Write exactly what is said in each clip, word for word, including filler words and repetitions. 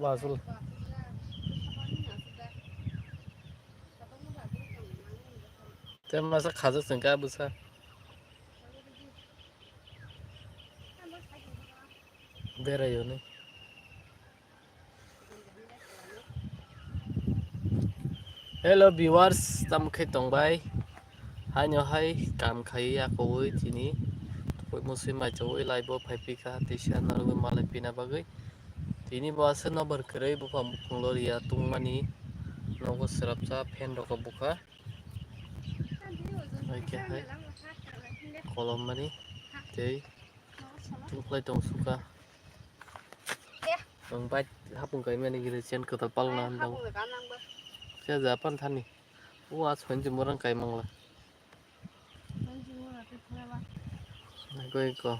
Aswk. Tei masa khajak chwng kha bwsa. Berai hwnwi. Hello viewers, tamo khe tongbai? Haino hai kam khai yakowi tini. Twi musui maichawwi live o phai phi kha, tisa norogwi malai pina bagwi. Tini bo aswk nobar kwrwi buphang buphang loriya tungmani. Nogo swrapsa fan rok bukha. Hai khe hai kolom mani tei tungkhlai tong sukha. Ang bai hapung kai mani gini chen kwtal palna ang hapung da. Siya ja pan thani. O a chhon ji morang kai mangla. Nagoi ko.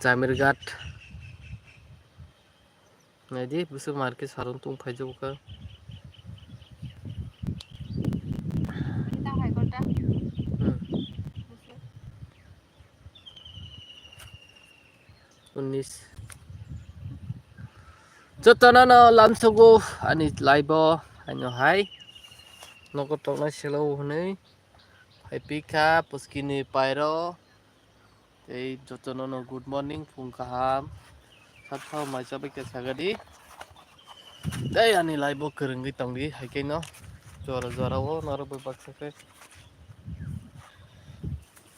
Jamir ghat. Naidi, bwswk market sarung tong phai jabo kha. Kita hai kota. Hmm. Unis. Jotono no lamsogo ani live o, ano hai. Nogo toknai selo hwnwi. Hai pika, puskini pairo. Tei jotono no good morning, phung kaham. Sathao mai chabai khe sagadi. Tei ani live o kwrwngwi tongdi, hai khe no. Jora jora o norok bai baksa khe.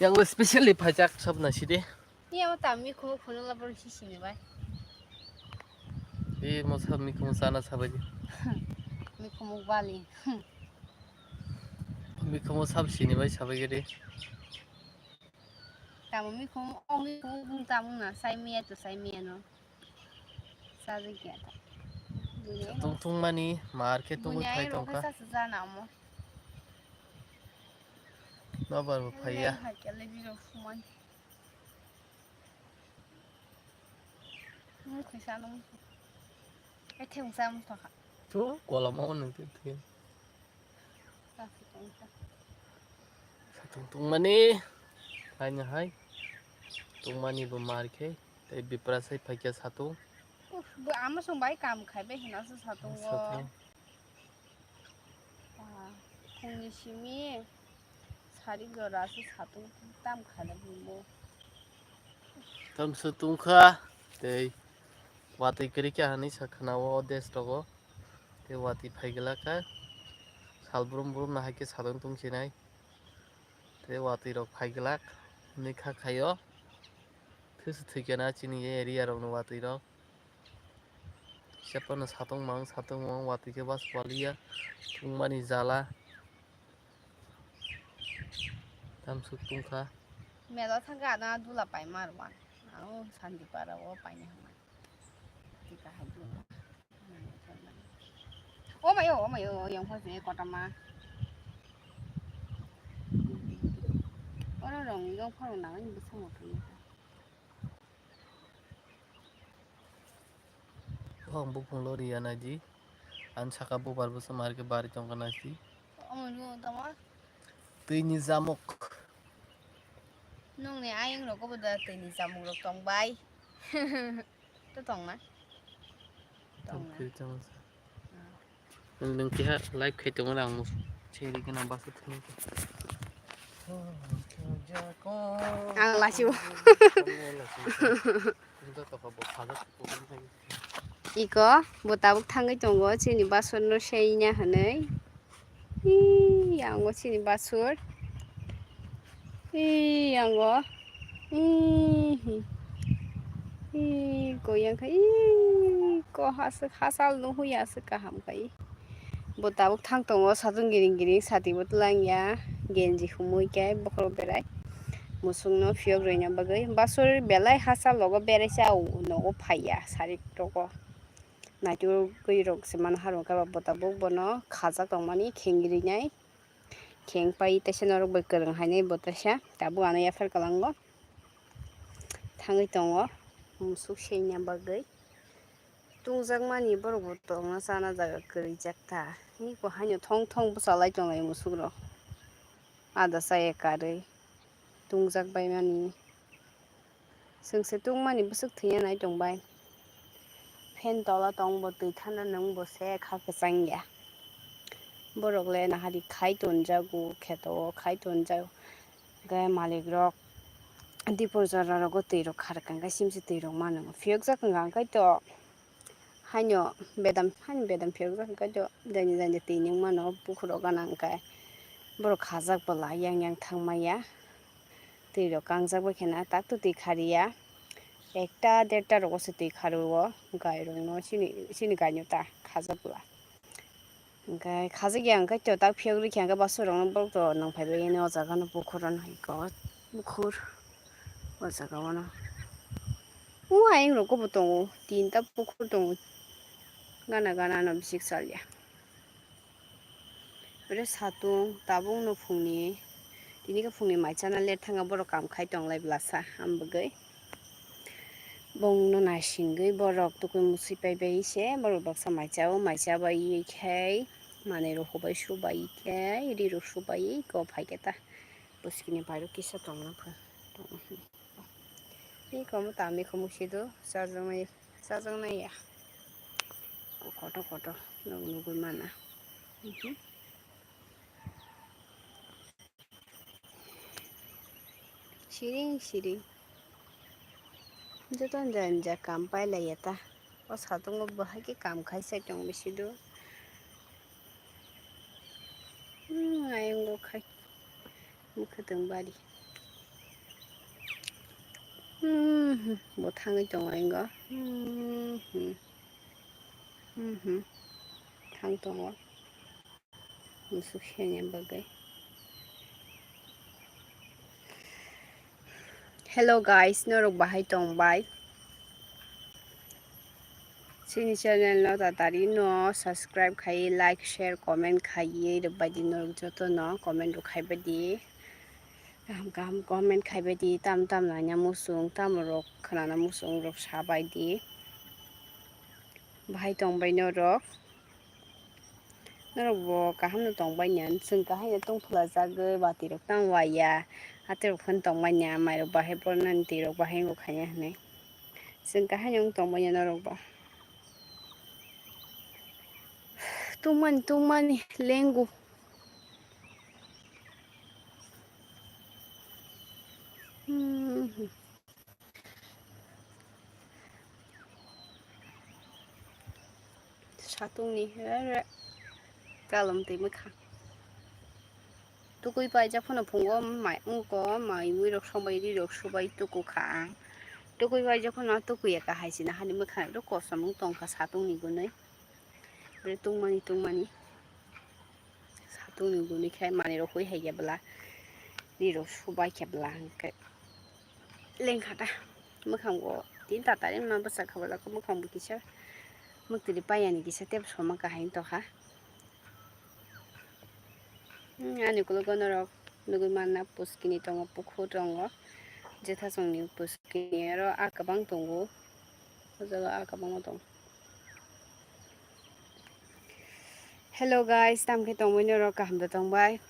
Yang specially phaijak sab naisidi. Iya mo tam mi khumuk phunuk la bor sisini bai. Di mo sab mi khumuk sana sabai di. Mi khumuk bali. Mi khumuk sab sini bai sabai gidi. Tamo mi khumuk, o mi khumuk bung tamo na, sai miya to sai miya no. Sa je kya ta. Tung tung mani, mar khe tung thai tong kha. Sa sa na mo. No bar bo phaiya. Hai kya le biro khumani. Mui khuisa nung. Ai thengsa mung thakha. Tu kolam o nung tu tu. Satung tungmani. Hai na hai. Tungmani bo mar khe. Tei bipra sai phaikya satung. Uf, bo ama song bai kam khai bai hina se satung o. Satung. Ah, phungni simi sari jora se satung tam khala bumbo. Tam se tungkha tei watwi kwrwi kha hinwi sa khna o des rogo. Tei watwi phai glak kha. Sal brum brum no hai khe satung tungsinai. Tei watwi rok phai glak hinwi kha khaio. Thwi se thwi khe na chini area rok ni watwi rok. Kisa phano satung mang, satung mang, watwi khe bas paliya, tungmani jala. Tamsuk tungkha. Mela thangkha na dula paima rwan. Ang Sandipara o paina hwnmani. Tika hai dula. O mayo, o mayo, yang phase kotama. Oro rong yang pharo nang ni bwsamo thangkha. Buphang buphang loriya naidi. Ang saka bubar bwsa mar khe bari tongkha naidi. Omo nugo tamo? Twini jamuk. Nungni ayang rogo bo da twini jamuk rok tong bai. To tong na? Tong na. Tong, tong. Nwng, nwng keha live khai tongo, ang cheri gana basa thwngwi. Ang lachio. Iko bo tabuk thangwi tongo chini basonno seina hwnwi. Ih, yango chini basur. Ih, yango. Ih, ih, ko yang kha. Ih, ko haswk hasal no hui aswk kaham kha. Ih. Bo tabuk thang tongo satung giring giring sati bo twlang ya. Genji humui khe bokhorok berai. Musung no phiyok rwina bagwi. Basur belai hasal logo berai sa nogo phaiya sari rogo. Naitukgwi rok se mano harwng khe bo tabuk bono khajak tongmani khengri nai. Kheng pai teisa norok bai kwrwng hainai bo teisa tabuk ano yaphar kwlango. Thangwi tongo musuk seina bagwi. Tungjakmani borok bo tongna chana jaga kwrwi jak ta. Ni bo haino thong thong bwchalai tonglai musuk rok. Ada chaya karwi tungjak bai mani. Chwng se tungmani bwswk thwiya nai tong bai. Fan tola tong bo twi thana nwng bo se kha kwchang ya. Borok le nahari khai tonjago kheto o khai tonjak. Hwnkhe malik rok dipor jora rogo twi rok kharkha hwnkhe simsi twi rok mano phiyokjak hwnkha hwnkhe to haino bedam haino bedam phiyokjak hwnkhe to jani jani twi nwng mano bukhuk rok gana hwnkhe borok khajak bwla yang yang thang maya. Twi rok kangjak bai kheno tak to twi khariya. Ekta derta rogo se twi khario gai rok no chini chini gai no ta khajak bwla. Hwnkhe khajak ya hwnkhe to tak phiyok rikha hwnkhe basurok no borok to nang phaibai yani o jaga no bukhur ano hai ko bukhur o jaga o no. O ayang rok bo tongo tinta bukhur tongo gana gana no bisik salya. Oro satung tabuk no phungni tini khe phungni mai chana let thanga borok kam khai tong lai bwlasa ambagwi. Bongno naisingwi borok tukui musui pai bai se borok baksa mai chao, mai cha bai khe manwi rok hubai su bai khe ri rok su bai ko phai khe ta bwskini pai rok kisa tongna pha tong. Ri komo tamni komo sido chajaknai chajaknai ya koto koto nog nugui mana. Mhm. Siring siring. Joto jani ja kam pailaiya ta. O satungo bahai khe kam khai sai tong bisi do. Hmm, ayongo khai. Mwkhwtwng bari. Hmm, hmm, bo thangwi tongo ayongo. Hmm, hmm. Hmm, hmm. Thang tongo. Musuk senya bagwi. Hello guys, norok bahai tong bai? Chini channel no tatari no subscribe khai, like, share, comment khai rwbai di norok joto no comment rok khai bai di. Kaham kaham comment khai bai di, tam tam nanya muchung, tamo rok khwnana muchung rok sa bai di. Bahai tong bai norok? Norok bo kaham no tong bai nya, chwng kahai no tong phla jagwi bati rok tang wai ya, hati rok phano tong bai nya, mai rok bahai pornani twi rok bahai wng kha ya hinwi chwng kahai no wng tong bai nya norok bo. Tungmani tungmani lengu. Hmm. Satungni re kalom twi mwkha. Tukui paijak phano phungo mai wngko, mai mui rok songbai ri rok subai tuku kha ang. Tukui paijak phano tukui ya kahai sina hani mwkha rok kosom wng tongkha satungni gunui. Bre tungmani tungmani. Satungni guni khe manwi rok hui hai khe bwla ri rok subai khe bwla hwnkhe lengkha ta mwkhango tin tatari ma bwsa kha bwla mwkhango kisa mwktwiri paiyani kisa tei soma kahai wng tongkha. Hmm, ani ukologo norok nugui manna puskini tongo, pukhur tongo, jethasongni puskini aro a kwbang tongo, o jaga a kwbangma tongo. Hello guys, tamo khe tongbai norok kaham da tongbai?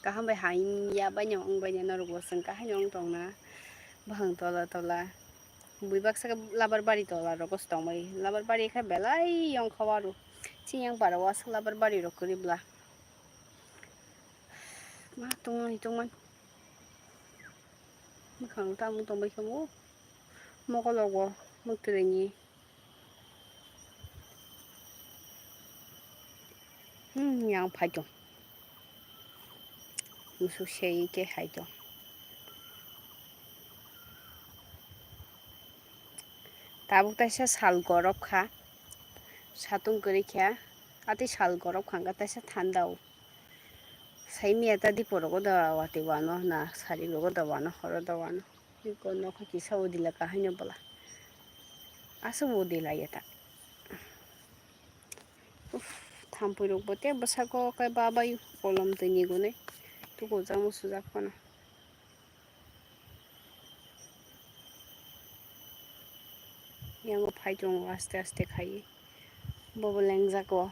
Kaham bai hamya bai no wng bai norok bo chwng kahai no wng tongna. Buphang tola tola bui baksa khe labar bari tola rogo se tongbai. Labar bari khe belai yong kha waro. Chini yang para o aswk labar bari rok kwrwi bwla. Ma tongmani tongmani. Mwkhang tamo tongbai khe bo. Mokologo mwktwini. Hmm, yang phai tong. Musuk sei khe hai tong. Tabuk taisa sal gorok kha. Satung kwrwi kha. Atwi sal gorok kha hwnkhe taisa thanda o. Saimya ta dipor rogo da watwi wano na sari rogo da wano horo da wano. Iko nokha kisa udila kahai no bwla. Aswk udila ya ta. Uff, thampui rok bo tei bwsako khe babai kolom twi ni gunui tuku jamo sujak phano. Yango phai tongo aste aste khai. Bobo lengjak o.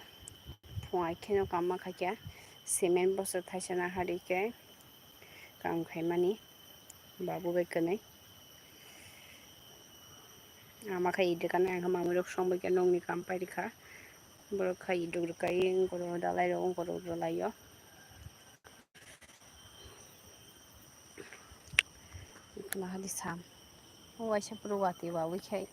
Phung ai kheno kamma khaikya. Cement bosta thaisa nahari khe kam khaimani. Babu bai kwnwi. Ama khai idikana ang mamui rok songbai khe nongni kam pairikha. Borok khai iduk rwkai ungkoro dalai rok ungkoro rwlaio. Iko nahadi sam. O waisa puro watwi wawi khai.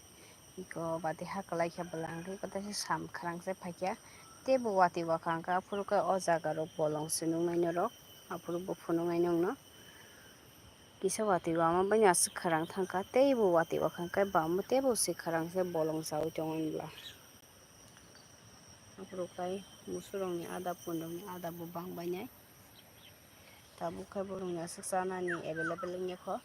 Iko bati ha kwlai khe bwla hwnkhe iko teisa sam khwrang se phaikha. Teibo watwi wakha hwnkhe aphuru khe o jaga rok bolong se nuknai norok. Aphuru bo phunuknai nokno. Kisa watwi wama bini aswk khwrang thangkha. Teibo watwi wakha hwnkhe bamo teibo se khwrang se bolong chawi tongo hinbla. Aphuru khe musurokni ada, pundokni ada bo bang bainai. Tabuk khe borokni aswk chanani available wngya kho.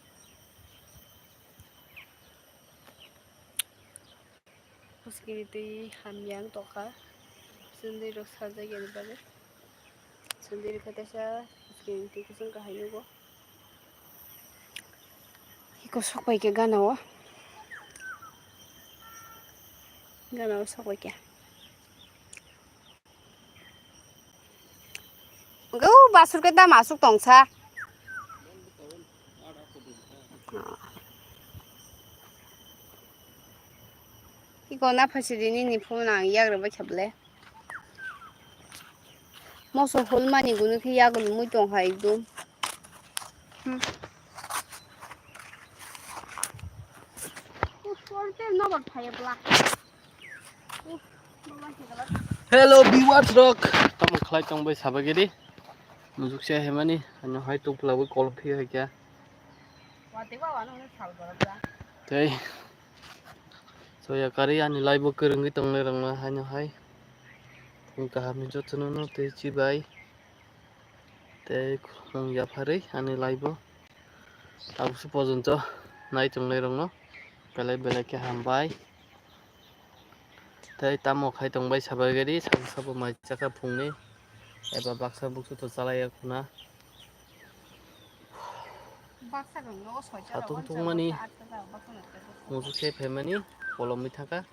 Huskini twi hamya wng tongkha. Chwndwi rok sajak yani bagwi. Chwndwi rok khe teisa huskini twi kuchung kahai nugo. Iko sok pai khe gana o. Gana o sok pai khe. Hwnkhe o basur khe dam aswk tongsa. Iko na phaisidi nini phone ang yak rwbai kha bwle. Moso hol mani gunu khe yagul mui tong hai ekdum. Hmm. Hello viewers rok, tamo khlai tong bai sabagiri. Mujuk se hemani, ano hai tuk pla bai kolom phi hai kya. Tei. Soya kari ani live o kwrwngwi tongnai rokno haino hai. Tei kaham ni jotono no tei chibai. Tei khulumung yapharwi ani live o. Tabukse pojonto nai tongnai rokno belai belai khe hambai. Tei tamo khai tongbai sabagiri sabo sabo mai chakha phungni eba baksa buksu to chalaiya khuna. Satung tungmani musu se phaimani kolomwi thangkha.